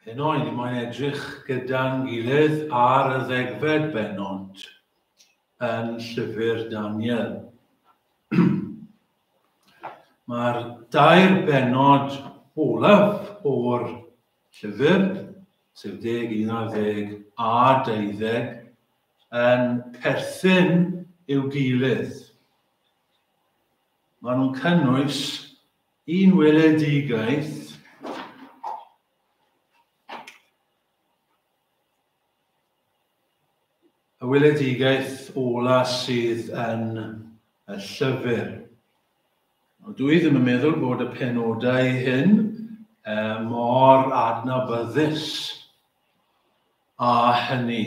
Heno, i ni moyn edrych gyda'n gilydd ar y ddegfed bennod yn llyfr Daniel. Mae'r dair bennod olaf o'r llyfr, sef 10, 11 a 12, yn perthyn i'w gilydd. Maen nhw'n cynnwys un weledigaeth y weledigaeth ola sydd yn y llyfr. Dwi ddim yn meddwl bod y penodau hyn mor adnabyddus â hynny.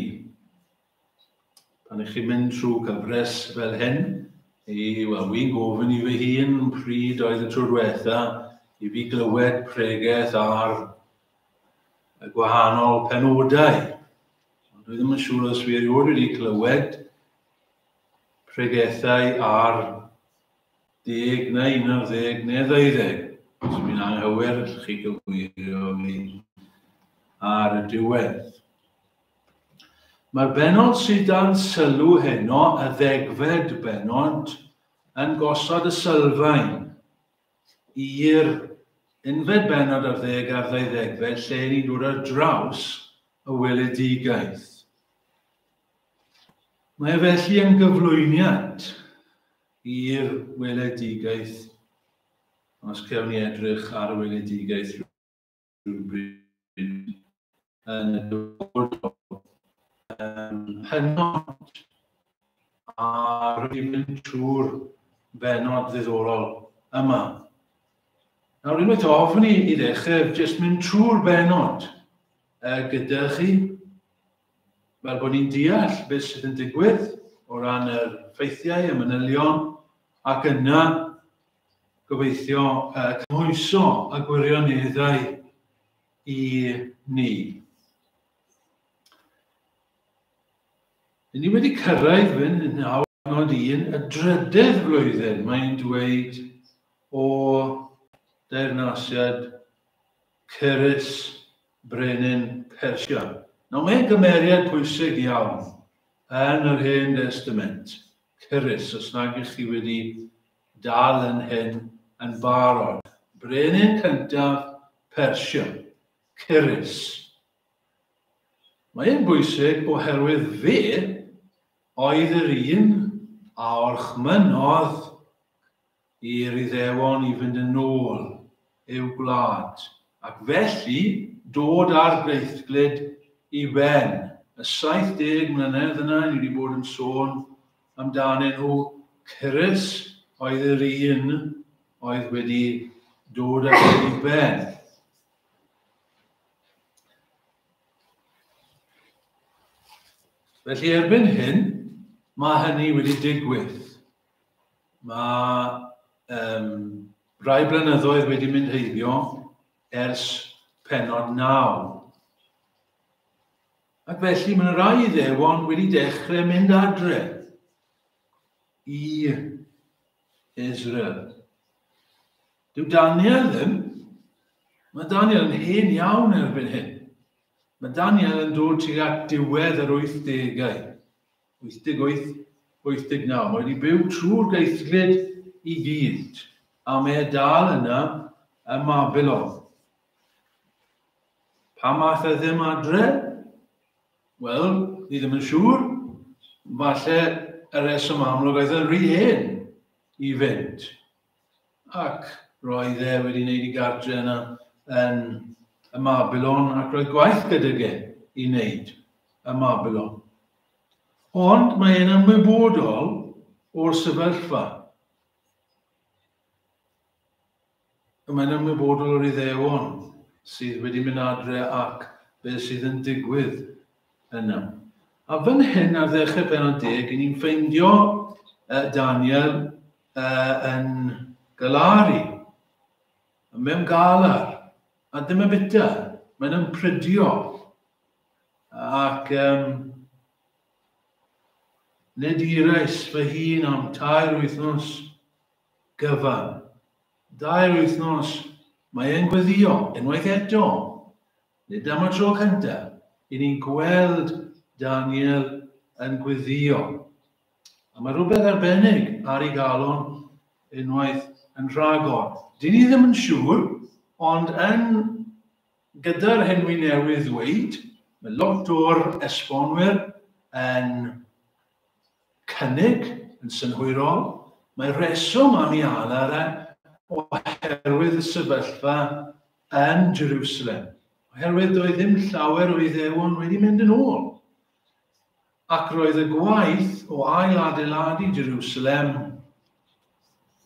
Pan ych chi'n mynd trwy gyfres fel hyn, i, wel, wi'n gofyn i fy hun pryd oedd y tro diwetha i fi glywed pregeth ar y gwahanol penodau. Ond dwi ddim yn siŵr os fi erioed wedi clywed pregethau ar 10 neu 11 neu 12. Os fi'n anghywir, allwch chi gyweirio fi ar y diwedd. Mae'r bennod sydd dan sylw heno, y ddegfed bennod, yn gosod y sylfaen i'r unfed bennod ar ddeg a'r ddeuddegfed lle ni'n dod ar draws y weledigaeth. Mae e felly yn gyflwyniad i'r weledigaeth os cewn ni edrych ar y weledigaeth rhywbryd yn y dyfodol. Um, hynod a rwy'n mynd trwy'r benod ddiddorol yma. Nawr, unwaith ofn i, i ddechrau, jyst mynd trwy'r benod gyda chi, fel bod ni'n deall beth sydd yn digwydd o ran yr ffeithiau, y manylion, ac yna gobeithio cymhwyso y gwirioneddau i ni. Ni wedi cyrraedd fan nawr nod un, y drydedd flwyddyn, mae'n dweud o deyrnasiad Cyrus Brenin Persia. Nawr mae'n gymeriad pwysig iawn yn yr Hen Destament, Cyrus, os nag ych chi wedi dal yn hyn yn barod. Brenin cyntaf Persia, Cyrus. Mae'n bwysig oherwydd fe oedd yr un a orchmynnodd i'r Iddewon i fynd yn ôl i'w gwlad, ac felly dod â'r greithglyd i ben. Y 70 mlynedd yna, ni wedi bod yn sôn amdanyn nhw, Cyrus oedd yr un oedd wedi dod â fe i ben. Felly erbyn hyn, mae hynny wedi digwydd. Mae um, rai blynyddoedd wedi mynd heibio ers penod 9. Ac felly mae rai Iddewon wedi dechrau mynd adre i Israel. Dyw Daniel ddim. Mae Daniel yn hen iawn erbyn hyn. Mae Daniel yn dod tuag at diwedd yr 80au. 88, 89. Mae wedi byw trwy'r geithlid i gyd, a mae e dal yna ym Mabilon. Pam aeth e ddim adre? Wel, ni ddim yn siŵr. Falle y reswm amlwg oedd yn rhy hen i fynd. Ac roedd e wedi wneud i gartre yna yn y Mabilon ac roedd gwaith gydag e i wneud y Mabilon. Ond mae e'n ymwybodol o'r sefyllfa. Y mae'n ymwybodol o'r Iddewon sydd wedi mynd adre ac beth sydd yn digwydd yna. A fan hyn ar ddechrau penod deg, i ni'n ffeindio Daniel yn galaru, mewn galar, a dim yn bita, mae'n ymprydio. Ac um, nid irais fy hun am tair wythnos gyfan. Dair wythnos, mae e'n gweddio, unwaith eto. Nid am y tro cyntaf, i ni'n gweld Daniel yn gweddio. A mae rhywbeth arbennig ar ei galon unwaith yn rhagor. Dyn ni ddim yn siŵr, ond yn gyda'r hyn wi newydd ddweud, mae lot o'r esbonwyr yn cynnig yn synhwyrol. Mae rheswm am ei alar e oherwydd y sefyllfa yn Jerusalem. Oherwydd doedd ddim llawer o Iddewon wedi mynd yn ôl. Ac roedd y gwaith o ailadeiladu Jerusalem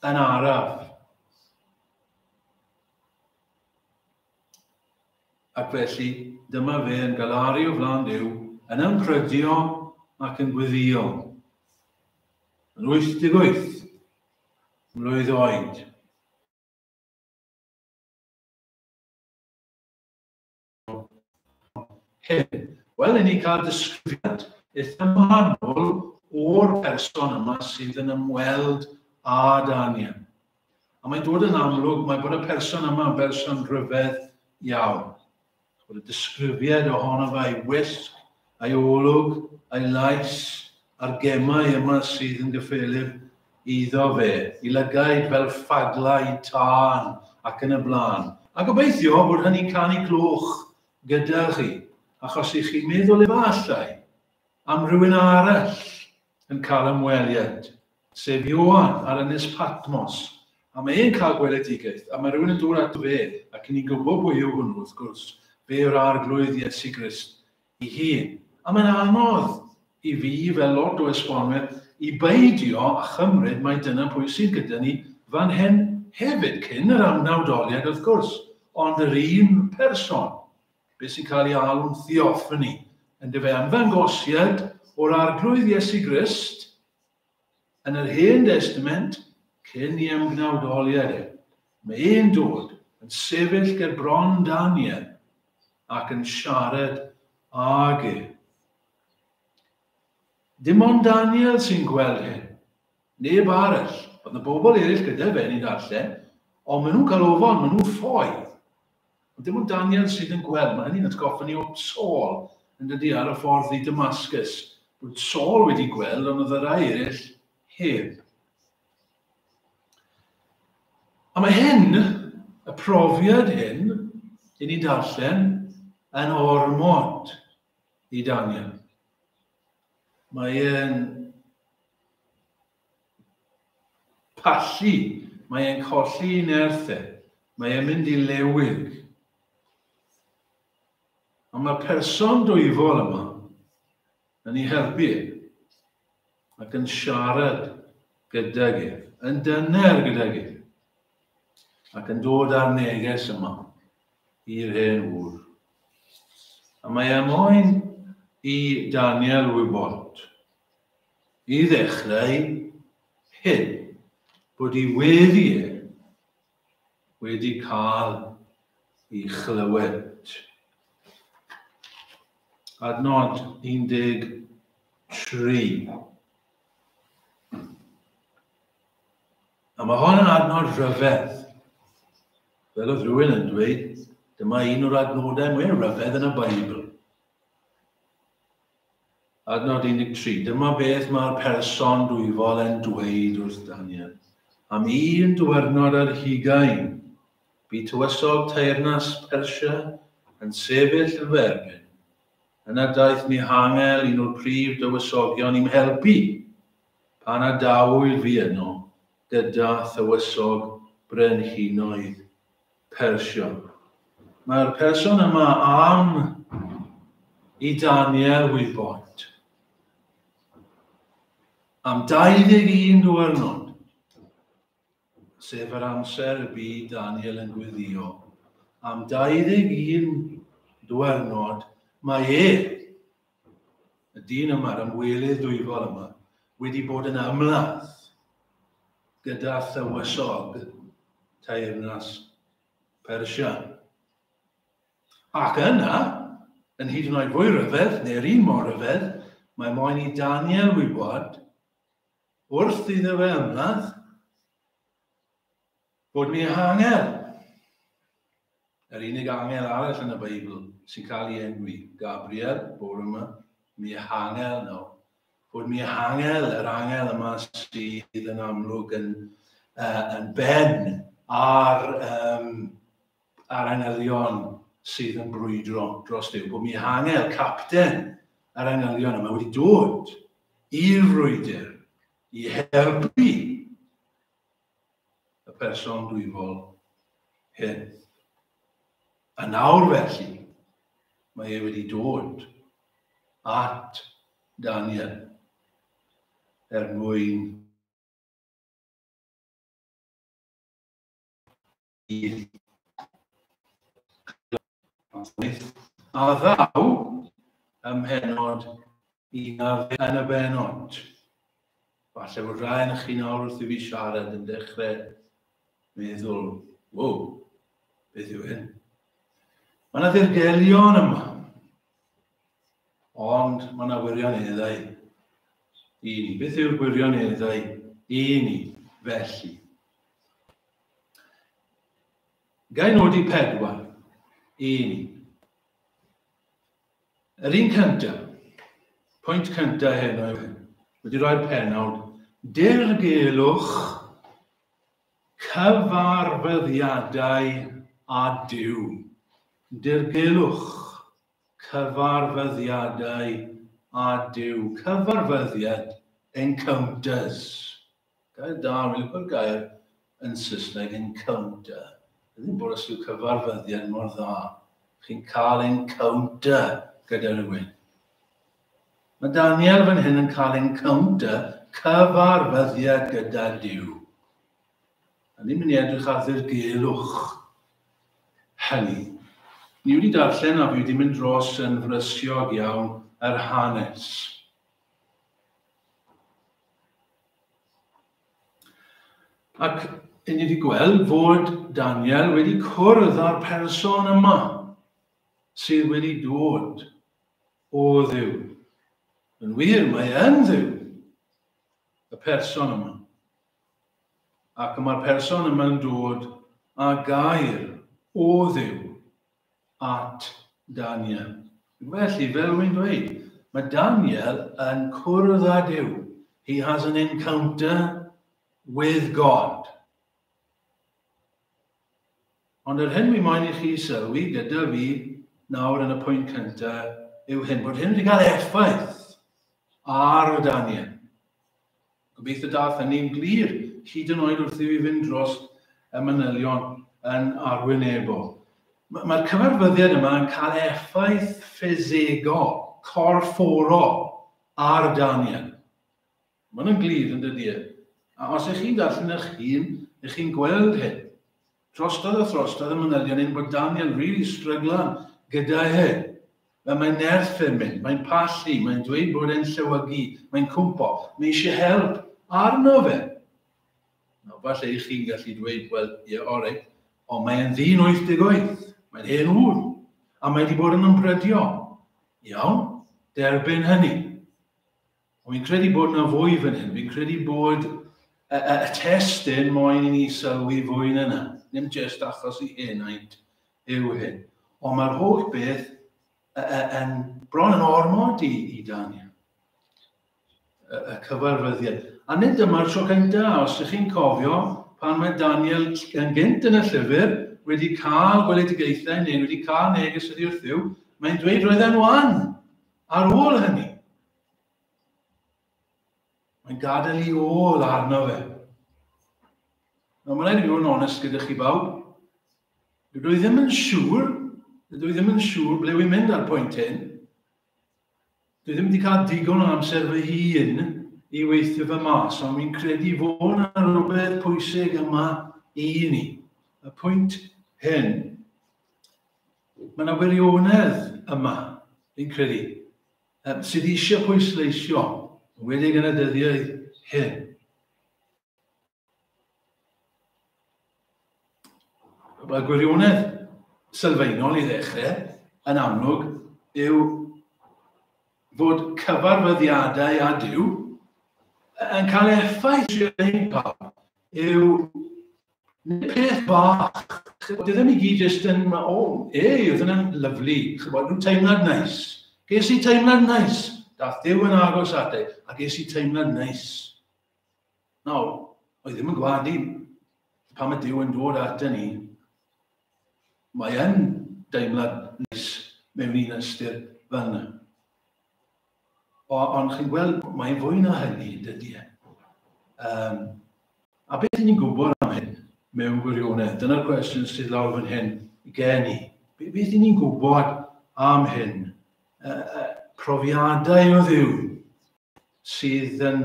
yn araf. Ac felly, dyma fe yn galaru o flaen Duw, yn ymprydio ac yn gweddio. Yn 88 mlwydd oed. Hyn. Wel, i ni cael disgrifiad eitha manwl o'r person yma sydd yn ymweld â Daniel. A mae'n dod yn amlwg mae bod y person yma yn berson rhyfedd iawn. Bod y disgrifiad ohono fe a'i wisg, a'i olwg, a'i lais, a'r gemau yma sydd yn gyffelyb iddo fe, i lygaid fel ffaglau tân ac yn y blaen. A gobeithio bod hynny'n canu cloch gyda chi, achos i chi'n meddwl efallai am rhywun arall yn cael ymweliad, sef Ioan ar Ynys Patmos. A mae e'n cael gweledigaeth, a mae rhywun yn dod ato fe, ac ni'n gwybod pwy yw hwnnw, wrth gwrs, fe yw'r Arglwydd Iesu Grist ei hun. A mae'n anodd i fi, fel lot o esbonwyr, i beidio â chymryd mai dyna pwy sydd gyda ni fan hyn hefyd, cyn yr amnawdoliad wrth gwrs, ond yr un person, beth sy'n cael ei alw'n theophany, yndyfe, ymddangosiad o'r Arglwydd Iesu Grist yn yr Hen Destament cyn i ymgnawdoliad e. Mae e'n dod yn sefyll ger bron Daniel ac yn siarad ag e. Dim ond Daniel sy'n gweld hyn. Neb arall. Oedd yna bobl eraill gyda fe ni'n darllen, ond maen nhw'n cael ofon, maen nhw'n ffoi. Ond dim ond Daniel sydd yn gweld. Mae hynny'n atgoffa ni o Saul, yn dydy, ar y ffordd i Damascus. Bod Saul wedi gweld, ond oedd y rhai eraill heb. A mae hyn, y profiad hyn, i ni darllen, yn ormod i Daniel. Mae e'n pallu, mae e'n colli ei nerth e, mae e'n mynd i lewig. Ond mae'r person dwyfol yma yn ei helpu e ac yn siarad gydag ef, yn dyner gydag ef, ac yn dod â'r neges yma i'r hen ŵr. A mae e moyn i Daniel wybod, i ddechrau hyn, bod ei weddi e wedi cael ei chlywed. Adnod 13. A mae hon yn adnod rhyfedd. Fel oedd rhywun yn dweud, dyma un o'r adnodau mwy rhyfedd yn y Beibl. Adnod 13. Dyma beth mae'r person dwyfol yn dweud wrth Daniel. Am un diwrnod ar hugain, bu tywysog teyrnas Persia yn sefyll yn fy erbyn. Yna daeth Mihangel, un o'r prif dywysogion, i'm helpu pan adawyd fi yno gyda thywysog brenhinoedd Persia. Mae'r person yma am i Daniel wybod am 21 diwrnod, sef yr amser y bu Daniel yn gweddio. Am 21 diwrnod, mae e, y dyn yma, yr ymwelydd dwyfol yma, wedi bod yn ymladd gyda thywysog teyrnas Persia. Ac yna, yn hyd yn oed fwy rhyfedd, neu'r un mor rhyfedd, mae moyn i Daniel wybod, wrth iddo fe ymladd, bod Mihangel, Yr unig angel arall yn y Beibl sy'n cael ei enwi, Gabriel, bore yma, Mihangel nawr. Bod Mihangel, yr angel yma sydd yn amlwg yn, yn ben ar, um, ar angylion sydd yn brwydro dros Duw. Bod Mihangel, capten yr angylion yma, wedi dod i'r frwydr i helpu y person dwyfol hyn. A nawr felly, mae e wedi dod at Daniel er mwyn i a ddaw ym mhenod 11 yn y bennod. Falle bod rhai yn chi nawr wrth i fi siarad yn dechrau meddwl, wow, beth yw hyn? Mae yna ddirgelion yma, ond mae yna wirioneddau i ni. Beth yw'r gwirioneddau i ni felly? Gai nodi pedwar i ni. Yr un cyntaf, pwynt cyntaf heno yw hyn, wedi rhoi'r penawd, dirgelwch cyfarfyddiadau â Duw. Dirgelwch cyfarfyddiadau â Duw. Cyfarfyddiad, encounters. Gair da, fi'n licio'r gair yn Saesneg, encounter. Ddim bod os yw cyfarfyddiad mor dda. Chi'n cael encounter gyda rhywun. Mae Daniel fan hyn yn cael encounter, cyfarfyddiad gyda Duw. A ni'n mynd i edrych ar ddirgelwch hynny. Ni wedi darllen a fi wedi mynd dros yn frysiog iawn yr hanes. Ac ni wedi gweld fod Daniel wedi cwrdd â'r person yma sydd wedi dod o Dduw. Yn wir, mae yn Dduw, y person yma. Ac mae'r person yma'n dod â gair o Dduw at Daniel. Felly, fel wy'n dweud, mae Daniel yn cwrdd â Duw. He has an encounter with God. Ond yr hyn wi moyn i chi sylwi gyda fi nawr yn y pwynt cyntaf yw hyn, bod hyn wedi cael effaith ar Daniel. Gobeithio daeth hynny'n glir, hyd yn oed wrth i fi fynd dros y manylion yn arwynebol. Mae'r cyfarfyddiad yma yn cael effaith ffisegol, corfforol ar Daniel. Mae'n yn glir yn dydy e. A os ych chi'n darllen eich hun, ych chi'n gweld hyn. Drostodd a throstodd y manylion hyn bod Daniel really stryglan gyda hyn. Fel mae nerth yn mynd, mae'n pallu, mae'n dweud bod e'n llewygu, mae'n cwmpo, mae eisiau help arno fe. Nawr, falle i chi'n gallu dweud, wel, ie, yeah, all right, ond mae'n ddyn 88, mae'n hen ŵr, a mae wedi bod yn ymbrydio. Iawn, derbyn hynny. Ond fi'n credu bod yna fwy fan hyn. Fi'n credu bod y, y, y testun moyn i ni sylwi fwy na yna. Ddim jyst achos i henaint yw hyn. Ond mae'r holl beth yn bron yn ormod i, i Daniel. Y, y cyfarfyddiad. A nid dyma'r tro cyntaf, os ydych chi'n cofio, pan mae Daniel yn gynt yn y llyfr wedi cael gweledigaethau neu wedi cael neges oddi wrth Dduw, mae'n dweud roedd e'n wan ar ôl hynny. Mae'n gadael i ôl arno fe. Nawr, mae'n rhaid i fi fod yn onest gyda chi bawb. Dydw i ddim yn siŵr, dydw i ddim yn siŵr ble wy'n mynd ar pwynt hyn. Dwi ddim wedi cael digon o amser fy hun i weithio fy mas, ond fi'n credu fod yna rhywbeth pwysig yma i ni. Y pwynt hyn, mae yna wirionedd yma, fi'n credu, sydd eisiau pwysleisio, yn wedig yn y dyddiau hyn. Y gwirionedd sylfaenol i ddechrau, yn amlwg, yw fod cyfarfyddiadau â Duw yn cael effaith ein pawb yw Nid peth bach. Chybod, ddim i gyd jyst yn, o, oh, ei, oedd yna'n lyflu. Chybod, rhyw teimlad neis. Ges i teimlad neis. Dath Duw yn agos at ei, a ges i teimlad neis. Nawr, oedd ddim yn gwadu pan mae Duw yn dod at ni. Mae yn deimlad neis mewn un ystyr fel yna. Ond chi'n gweld, mae'n fwy na hynny, dydy e. A beth ni'n gwybod am hyn mewn gwirionedd? Dyna'r cwestiwn sydd lawr fan hyn gen i. Beth ni'n gwybod am hyn? Profiadau o Dduw sydd yn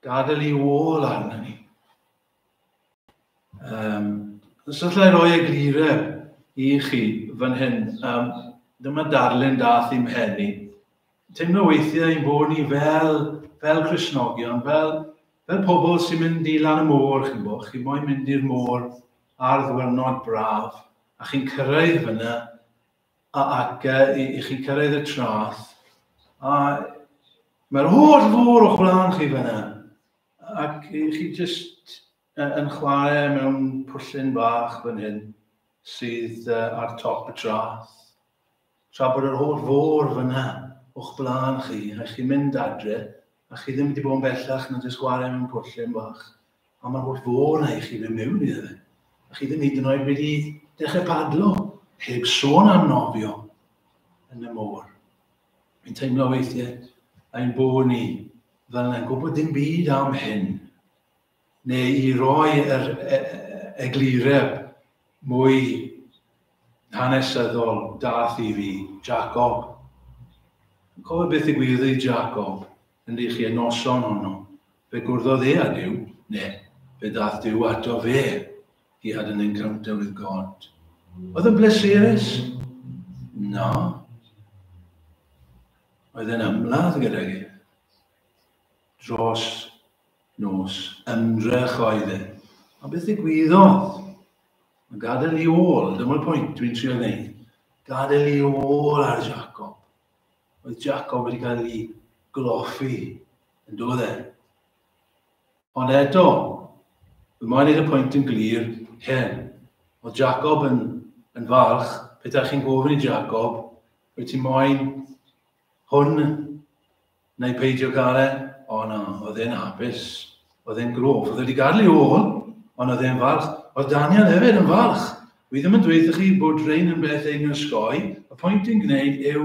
gadael i ôl arna ni. Os allai roi eglureb i chi fan hyn, dyma darlun dath i'm mhen i. Teimlo weithiau ein bod ni fel, fel Cristnogion, fel, fel pobl sy'n mynd i lan y môr, chi'n bod, chi'n moyn mynd i'r môr ar ddwyrnod braf, a chi'n cyrraedd fyna, a, ac i, i chi'n cyrraedd y traeth, a mae'r holl fôr o'ch blaen chi fyna, ac i chi jyst yn chwarae mewn pwllyn bach fan hyn sydd ar top y traeth. Tra bod yr holl fôr fyna o'ch blaen chi, a chi'n mynd adre, a chi ddim wedi bod yn bellach na jyst chwarae mewn pwllyn bach. A mae'r holl fôr na i chi fynd mewn iddo fe. A chi ddim hyd yn oed wedi dechrau padlo, heb sôn am nofio yn y môr. Fi'n teimlo weithiau ein bod ni fel yna'n gwybod dim byd am hyn, neu i roi yr eglureb mwy hanesyddol dath i fi, Jacob. Yn cofio beth ddigwyddodd i Jacob yn chi y noson honno. Fe gwrddodd e â Duw, neu fe dath Duw ato fe. He had an encounter with God. Oedd yn bleserus? Na. Oedd e'n ymladd gydag e. Dros nos. Ymdrech oedd e. A beth ddigwyddodd? Mae'n gadael i ôl, dyma'r pwynt dwi'n trio wneud. Gadael i ôl ar Jacob. Oedd Jacob wedi cael ei gloffi, yn dod e. Ond eto, mae'n gwneud y pwynt yn glir hyn. Oedd Jacob yn, yn falch, petai chi'n gofyn i Jacob, wyt ti moyn hwn neu peidio cael e? O na, oedd e'n hapus, oedd e'n gloff, oedd e wedi gadael i ôl, ond oedd e'n falch. Oedd Daniel hefyd yn falch. Wi ddim yn dweud chi bod rhain yn beth ein ysgoi. Y pwynt i'n gwneud yw,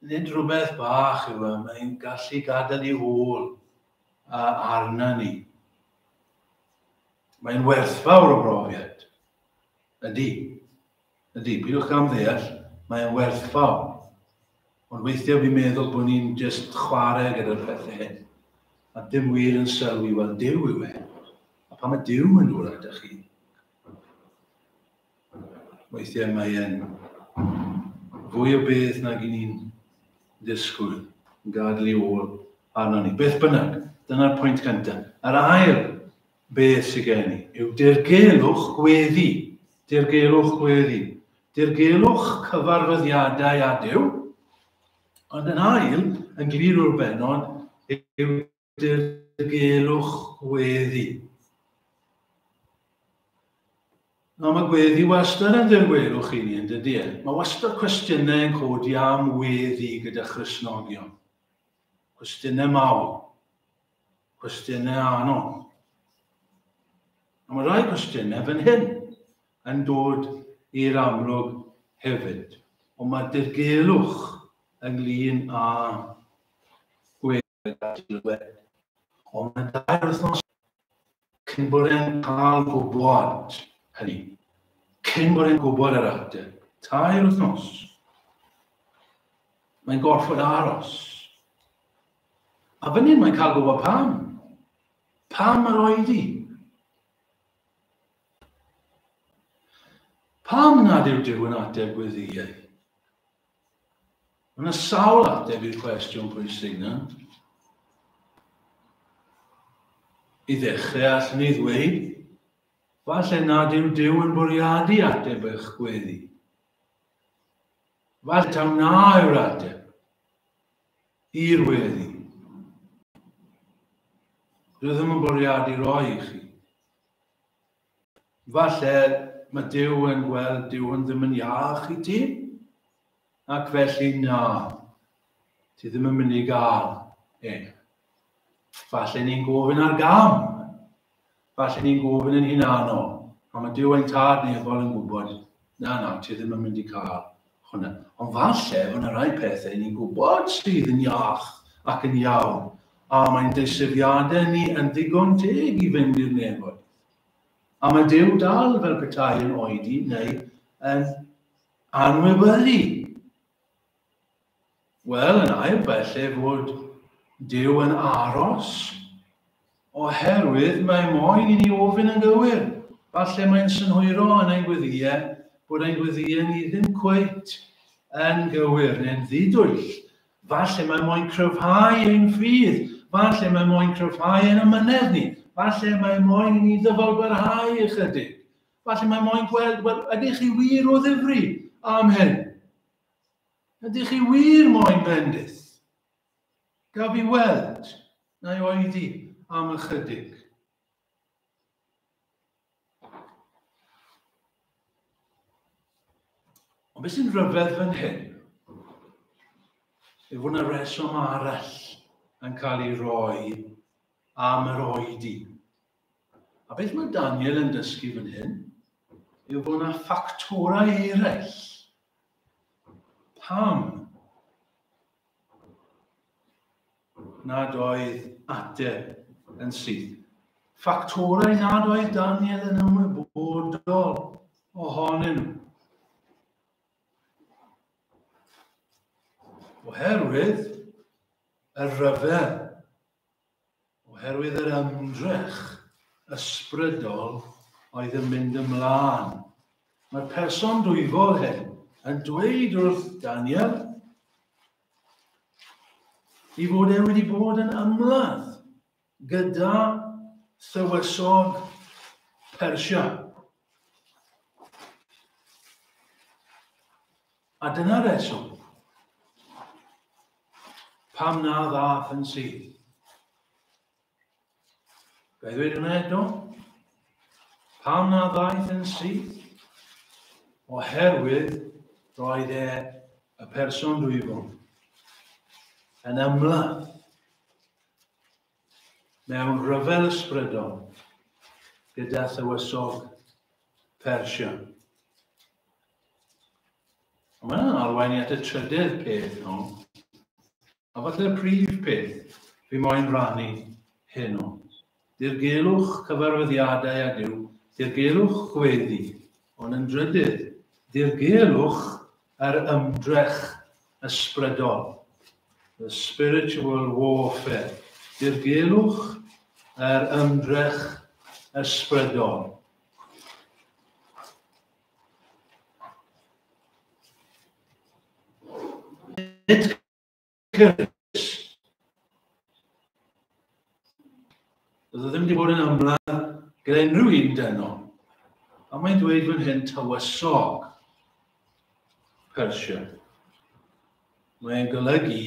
nid rhywbeth bach yw e, mae'n gallu gadael i ôl arna ni. Mae'n werthfawr o brofiad. Ydy. Ydy, pidwch gam ddeall, mae'n werthfawr. Ond weithiau fi'n meddwl bod ni'n just chwarae gyda'r pethau hyn. A dim wir yn sylwi, wel, Duw yw e. A pan mae Duw yn dod atoch chi, weithiau mae e'n fwy o beth nag i ni'n ddisgwyl, yn gadael i ôl arno ni. Beth bynnag, dyna'r pwynt cyntaf. Yr ail beth sydd gen i yw dirgelwch gweddi. Dirgelwch gweddi. Dirgelwch cyfarfyddiadau â Duw. Ond yn ail, yn glir o'r bennod, yw dirgelwch gweddi. Nawr mae gweddi wastad yn ddirgelwch i ni, yn dydy e? Mae wastad cwestiynau yn codi am weddi gyda Christnogion. Cwestiynau mawr. Cwestiynau anodd. A mae rhai cwestiynau fan hyn yn dod i'r amlwg hefyd. Ond mae dirgelwch ynglyn â gweddi. Ond mae dair wythnos cyn bod e'n cael gwybod hynny. Cyn bod e'n gwybod yr ateb. 3 wythnos. Mae'n gorfod aros. A fan hyn mae'n cael gwybod pam. Pam yr oedi? Pam nad yw Duw yn ateb gweddïau? Mae yna sawl ateb i'r cwestiwn pwysig na. I ddechrau, allwn ni ddweud, falle nad yw Duw yn bwriadu ateb eich gweddi. Falle taw na yw'r ateb i'r weddi. Dwi ddim yn bwriadu roi i chi. Falle mae Duw yn gweld Duw yn ddim yn iach i ti, ac felly na, ti ddim yn mynd i gael e. Falle ni'n gofyn ar gam. Falle ni'n gofyn yn hunanol. A mae Duw ein tad nefol yn gwybod, na, na, ti ddim yn mynd i cael hwnna. Ond falle fod yna rai pethau ni'n gwybod sydd yn iach ac yn iawn, a mae'n deisyfiadau ni yn ddigon teg i fynd i'r nefoedd. A mae Duw dal fel petai yn oedi neu yn anwybyddu. Wel, yn ail, falle fod Duw yn aros, oherwydd mae moyn i ni ofyn yn gywir. Falle mae'n synhwyro yn ein gweddïau bod ein gweddïau ni ddim cweit yn gywir neu'n ddidwyll. Falle mae moyn cryfhau ein ffydd. Falle mae moyn cryfhau ein amynedd ni. Falle mae moyn i ni ddyfalbarhau ychydig. Falle mae moyn gweld, wel, ydych chi wir o ddifri am hyn? Ydych chi wir moyn bendith? Gaf i weld, na i oedi am ychydig. Ond beth sy'n rhyfedd fan hyn, yw fod yna reswm arall yn cael ei roi am yr oedi. A beth mae Daniel yn dysgu fan hyn yw fod yna ffactorau eraill. Pam nad oedd ateb yn syth? Ffactorau nad oedd Daniel yn ymwybodol ohonyn nhw. Oherwydd y rhyfel Oherwydd yr ymdrech ysbrydol oedd yn mynd ymlaen. Mae'r person dwyfol hyn yn dweud wrth Daniel i fod e wedi bod yn ymladd gyda thywysog Persia. A dyna reswm pam na ddath yn syth. Ga i ddweud hwnna eto? Pam na ddaeth yn syth? Oherwydd roedd e y person dwyfol yn ymladd mewn rhyfel ysbrydol gyda thywysog Persia. Ond mae hwnna'n arwain i at y trydydd peth nhw. A falle'r prif peth fi moyn rannu heno. Dirgelwch cyfarwyddiadau a Duw, dirgelwch gweddi, ond yn drydydd, dirgelwch yr ymdrech ysbrydol. The spiritual warfare. Dirgelwch yr ymdrech ysbrydol. Nid Cyrus. Doedd o ddim wedi bod yn ymladd gyda unrhyw un dynol. A mae'n dweud fan hyn tywysog Persia. Mae'n golygu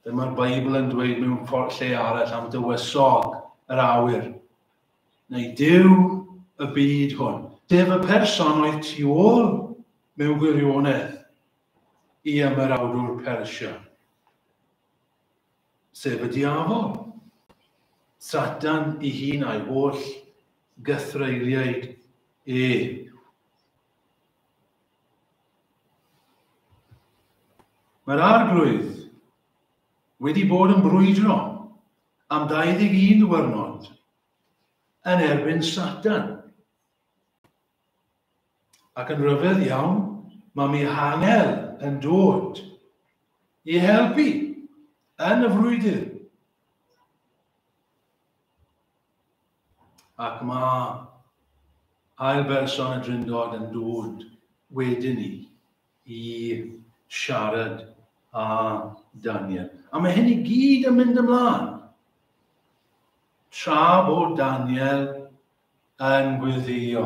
be mae'r Beibl yn dweud mewn ffordd lle arall am dywysog yr awyr. Neu Duw y byd hwn. Sef y person oedd tu ôl mewn gwirionedd i ymerawdwr Persia, sef y diafol, Satan ei hun a'i holl gythreuliaid e. Mae'r arglwydd wedi bod yn brwydro am 21 ddiwrnod yn erbyn Satan. Ac yn rhyfedd iawn, mae Mihangel yn dod i helpu yn y frwydr. Ac mae ail berson y Drindod yn dod wedyn ni i siarad â Daniel. A mae hyn i gyd yn mynd ymlaen tra bod Daniel yn gweddio.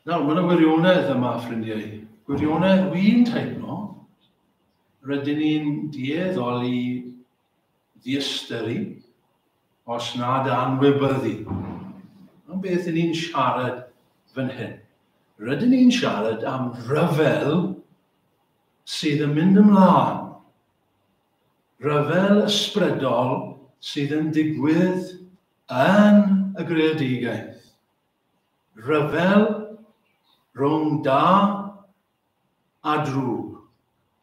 Nawr, mae yna wirionedd yma, ffrindiau. Gwirionedd wy'n teimlo, rydyn ni'n dueddol i ddiystyru. os nad anwybyddu. Am beth ni'n siarad fan hyn? Rydyn ni'n siarad am ryfel sydd yn mynd ymlaen. Rhyfel ysbrydol sydd yn digwydd yn y greadigaeth. Rhyfel rhwng da a drwg.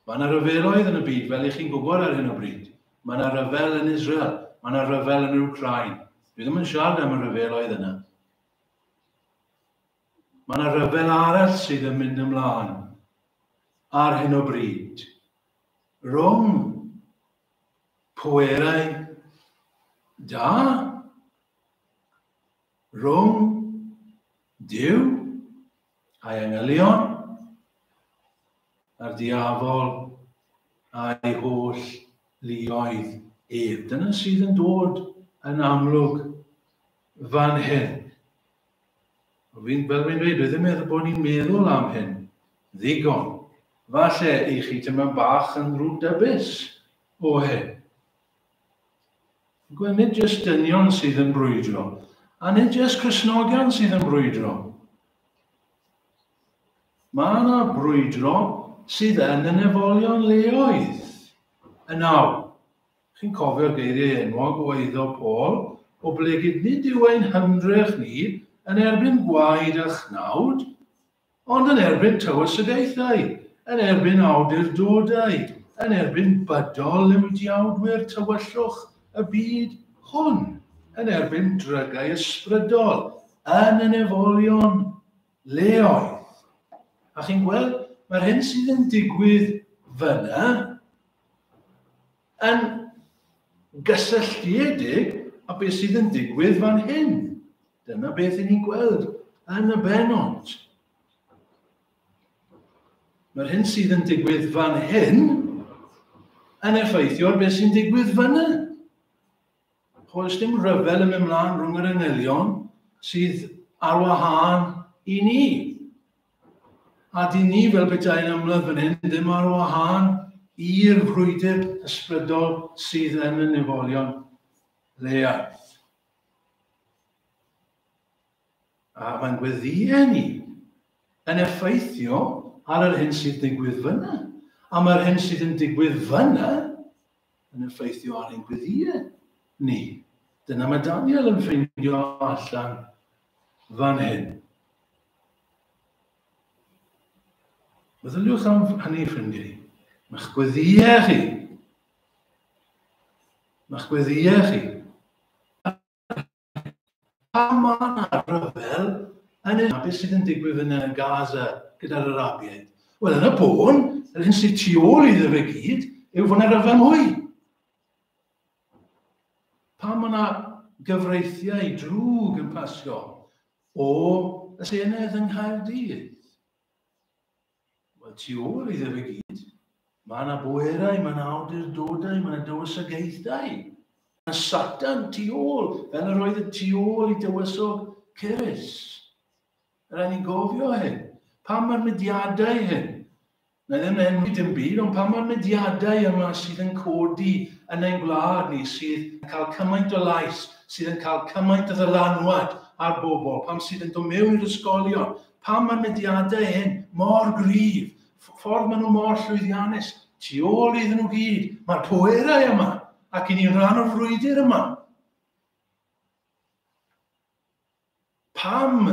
Mae yna ryfeloedd yn y byd, fel i chi'n gwybod ar hyn o bryd. Mae yna ryfel yn Israel, mae yna ryfel yn yr Wcrain. Dwi ddim yn siarad am y ryfeloedd yna. Mae yna ryfel arall sydd yn mynd ymlaen ar hyn o bryd. Rhwng pwerau da, rhwng Duw a'i angylion, a'r diafol a'i holl luoedd ef. Dyna sydd yn dod yn amlwg fan hyn. Fi'n, fel fi'n dweud, dwi ddim meddwl bod ni'n meddwl am hyn ddigon. Falle i chi teimlo'n bach yn ddrwgdybus o hyn. Gweld, nid jyst dynion sydd yn brwydro, a nid jyst Cristnogion sydd yn brwydro. Mae yna brwydro sydd yn y nefolion leoedd. Yn awr, Chi'n cofio'r geiriau enwog o eiddo Paul, oblegid nid yw ein hymdrech ni yn erbyn gwaed a chnawd, ond yn erbyn tywysogaethau, yn erbyn awdurdodau, yn erbyn bydol liwdiawdwyr tywyllwch y byd hwn, yn erbyn drygau ysbrydol, yn y nefolion leoedd. A chi'n gweld, mae'r hyn sydd yn digwydd fyna yn gysylltiedig â beth sydd yn digwydd fan hyn. Dyna beth i ni'n gweld yn y bennod. Mae'r hyn sydd yn digwydd fan hyn yn effeithio ar beth sy'n digwydd fyna. Oes dim rhyfel yn mynd mlaen rhwng yr angylion sydd ar wahân i ni. A dyn ni fel petai'n ymladd fan hyn ddim ar wahân i'r frwydr ysbrydol sydd yn y nefolion leiaf. A mae'n gweddïau ni yn effeithio ar yr hyn sydd digwydd fyna. A mae'r hyn sydd yn digwydd fyna yn effeithio ar ein gweddïau ni. Dyna mae Daniel yn ffeindio allan fan hyn. Meddyliwch am hynny, ffrindiau. Mae'ch gweddïau chi. Mae'ch gweddïau chi. Pam mae yna rhyfel yn y beth sydd yn digwydd yn y Gaza gyda'r Arabiaid? Wel, yn y bôn, yr hyn sydd tu ôl iddo fe gyd yw fod yna rhyfel mwy. Pam mae yna gyfreithiau drwg yn pasio o y Senedd yng Nghaerdydd? Wel, tu ôl iddo fe gyd, mae yna bwerau, mae yna awdurdodau, mae yna dywysogaethau. Mae Satan tu ôl, fel yr oedd y tu ôl i dywysog Cyrus. Rhaid ni gofio hyn. Pam mae'r mudiadau hyn? Na ddim enwi dim byd, ond pam mae'r mudiadau yma sydd yn codi yn ein gwlad ni, sydd yn cael cymaint o lais, sydd yn cael cymaint o ddylanwad ar bobl, pam sydd yn dod mewn i'r ysgolion, Pam mae'r mudiadau hyn mor gryf, ffordd maen nhw mor llwyddiannus, tu ôl iddyn nhw gyd, mae'r pwerau yma, ac i ni'n rhan o'r frwydr yma. Pam,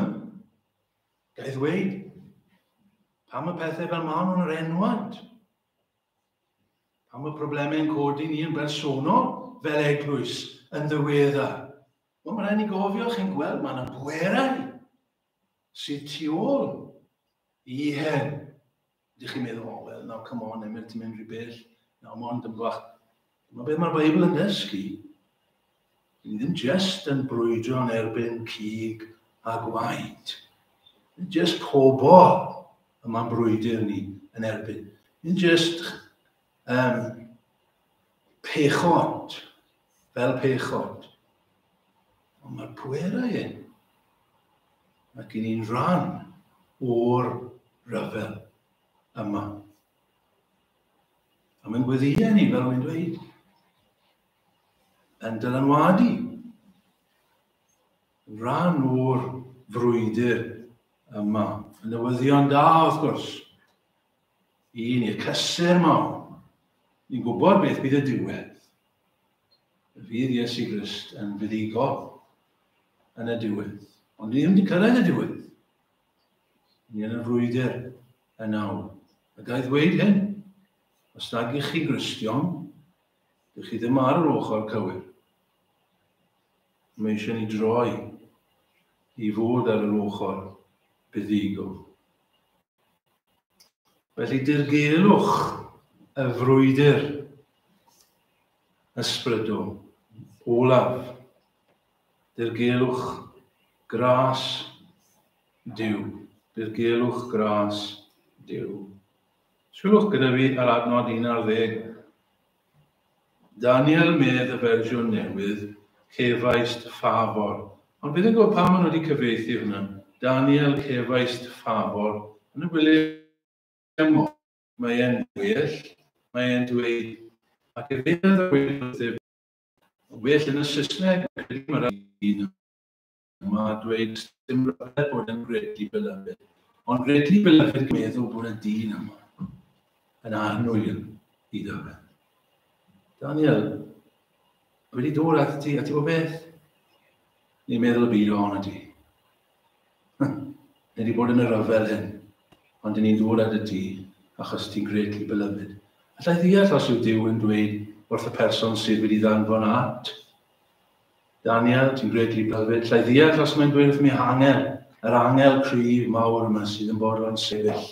ga i ddweud, pam y pethau fel maen nhw'n yr enwad? Pam y problemau yn codi ni yn bersonol fel eglwys yn ddiweddar? Wel, mae'n rhaid ni gofio, chi'n gweld, mae yna bwerau sydd tu ôl i hyn. Ydych chi'n meddwl, oh, well, now come on, Emyr, ti'n mynd rhy bell. Now, mond yn bach. Dyma beth mae'r Beibl yn dysgu. Ni ddim just yn brwydro yn erbyn cig a gwaed. Nid just pobl y mae'n brwydr ni yn erbyn. Nid just pechod, fel pechod. Ond mae'r pwerau hyn Ac i ni'n rhan o'r rhyfel yma. A mae'n gweddïau ni, fel wy'n dweud, yn dylanwadu Yn rhan o'r frwydr yma. Y newyddion da, wrth gwrs. Un i'r cysur mawr. Ni'n gwybod beth bydd y diwedd. Y fydd Iesu Grist yn fuddugol yn y diwedd. Ond ni ddim wedi cyrraedd y diwedd. Ni yn y frwydr yn awr. A ga i ddweud hyn, os nag ych chi'n Gristion, dych chi ddim ar yr ochr cywir. Mae eisiau ni droi i fod ar yr ochr buddugol. Felly dirgelwch y frwydr ysbrydol olaf. Dirgelwch gras Duw. Dirgelwch gras Duw. Sylwch gyda fi ar adnod 11. Daniel medd y fersiwn newydd, cefaist ffafor. Ond fi ddim yn gwybod pam maen nhw wedi cyfieithu hwnna. Daniel cefaist ffafor. Yn y William mae e'n well, mae e'n dweud, ac efe a ddweud wrthyf, well yn y Saesneg, credu mae'r un yma dweud dim rhyfedd bod yn greatly beloved. Ond greatly beloved meddwl bod y dyn yma yn annwyl iddo fe. Daniel, wedi dod at ti, a ti bod beth? Ni'n meddwl y byd ohono ti. Ni wedi bod yn y rhyfel hyn, ond ni'n dod at y ti, achos ti'n greatly beloved. Allai ddeall os yw Duw yn dweud wrth y person sydd wedi ddanfon at Daniel, ti'n greatly beloved. Allai ddeall os mae'n dweud wrth Mihangel, yr angel cryf mawr yma sydd yn bodlon sefyll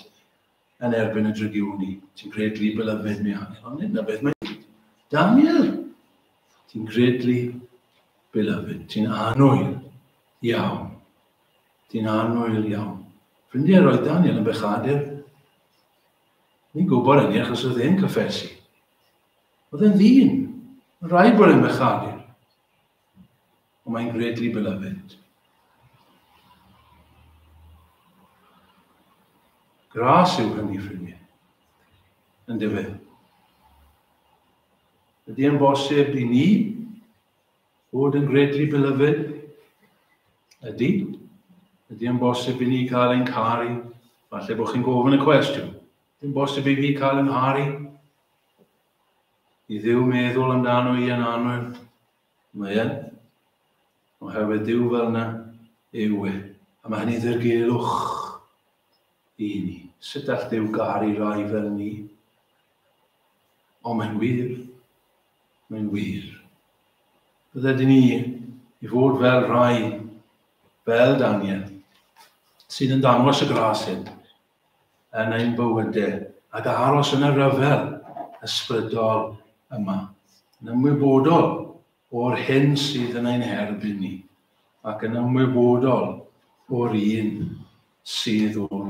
yn erbyn y drygioni. Ti'n greatly beloved, Mihangel. Ond nid na beth mae'n dweud. Daniel, ti'n greatly beloved. Ti'n annwyl iawn. Ti'n annwyl iawn. Ffrindiau, roedd Daniel yn bechadur. Ni'n gwybod hynny achos oedd e'n cyffesu. Oedd e'n ddyn. Mae'n rhaid bod e'n bechadur. Ond mae'n greatly beloved. Gras yw hynny, ffrindiau. Yn dyfe. Ydy e'n bosib i ni fod yn greatly beloved? Ydy. Ydy e'n bosib i ni cael ein caru? Falle bod chi'n gofyn y cwestiwn. Ydy'n bosib i fi cael yn ngharu? I Dduw meddwl amdano i yn annwyl? Mae yn. Oherwydd Duw fel yna yw e. A mae hynny ddirgelwch i ni. Sut all Duw garu rai fel ni? Ond mae'n wir. Mae'n wir. Bydded i ni i fod fel rhai, fel Daniel, sydd yn dangos y gras hyn yn ein bywydau ac aros yn y rhyfel ysbrydol yma, yn ymwybodol o'r hyn sydd yn ein herbyn ni ac yn ymwybodol o'r un sydd o'n.